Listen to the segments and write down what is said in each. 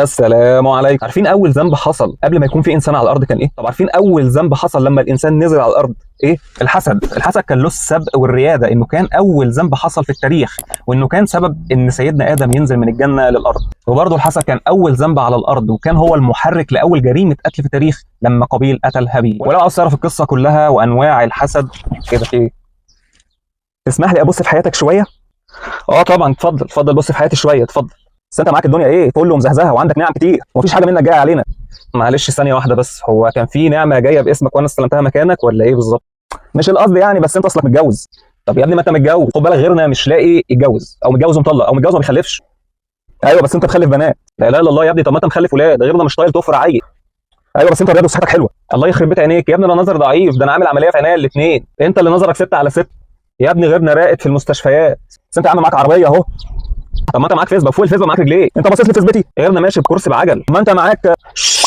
السلام عليكم. عارفين اول ذنب حصل قبل ما يكون في انسان على الارض كان ايه؟ طب عارفين اول ذنب حصل لما الانسان نزل على الارض ايه؟ الحسد. الحسد كان له السبق والرياده، انه كان اول ذنب حصل في التاريخ، وانه كان سبب ان سيدنا ادم ينزل من الجنة للارض. وبرضه الحسد كان اول ذنب على الارض، وكان هو المحرك لاول جريمة قتل في التاريخ لما قابيل قتل هابيل. ولو عاوز تعرف القصة كلها وانواع الحسد كده ايه، تسمح لي ابص في حياتك شوية؟ اه طبعا، اتفضل اتفضل، بص في حياتي شوية، اتفضل. بس انت معاك الدنيا ايه كله مزهزهه وعندك نعم كتير ومفيش حاجة منك جاية علينا. معلش ثانية واحدة بس، هو كان في نعمه جاية باسمك وانا استلمتها مكانك ولا ايه بالظبط؟ مش القصد يعني، بس انت اصلك متجوز. طب يا ابني ما انت متجوز، خد بالك غيرنا مش لاقي يتجوز، او متجوز ومطلق، او متجوز وما بيخلفش. ايوه بس انت مخلف بنات. لا اله الا الله يا ابني، طب ما انت مخلف ولاد، غيرنا مش طايل تفر عيل. ايوه بس انت رياضة وصحتك حلوة. الله يخرب بيت عينيك يا ابني، انا نظر ضعيف، ده انا عامل عملية في عينيا الاثنين، انت اللي نظرك 6/6 يا ابني، غيرنا راقد في المستشفيات. بس انت يا عم معاك عربية اهو. طب ما انت معاك فيسبا، فوق الفيسبا معاك رجليه، انت باصص لي فيسبتي؟ غيرنا ماشي بكرسي بعجل. ما انت معاك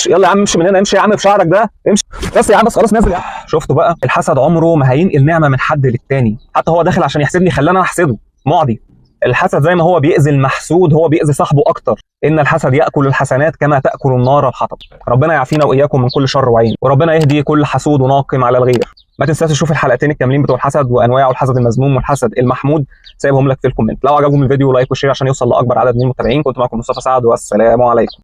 يلا يا عم امشي من هنا، امشي يا عم بشعرك ده، امشي بس يا عم، بس خلاص نازل يا عم. شفتوا بقى الحسد عمره ما هينقل نعمه من حد للتاني، حتى هو داخل عشان يحسدني خلاني انا احسده. معدي الحسد زي ما هو بيأذي المحسود هو بيأذي صاحبه اكتر. ان الحسد يأكل الحسنات كما تأكل النار الحطب. ربنا يعافينا واياكم من كل شر وعين، وربنا يهدي كل حسود وناقم على الغير. ما تنساش تشوف الحلقتين الكاملين بتوع الحسد وانواعه، الحسد المذموم والحسد المحمود، سايبهم لك في ال comment. لو عجبكم الفيديو like و share عشان يوصل لاكبر عدد من المتابعين. كنت معكم مصطفى سعد، والسلام عليكم.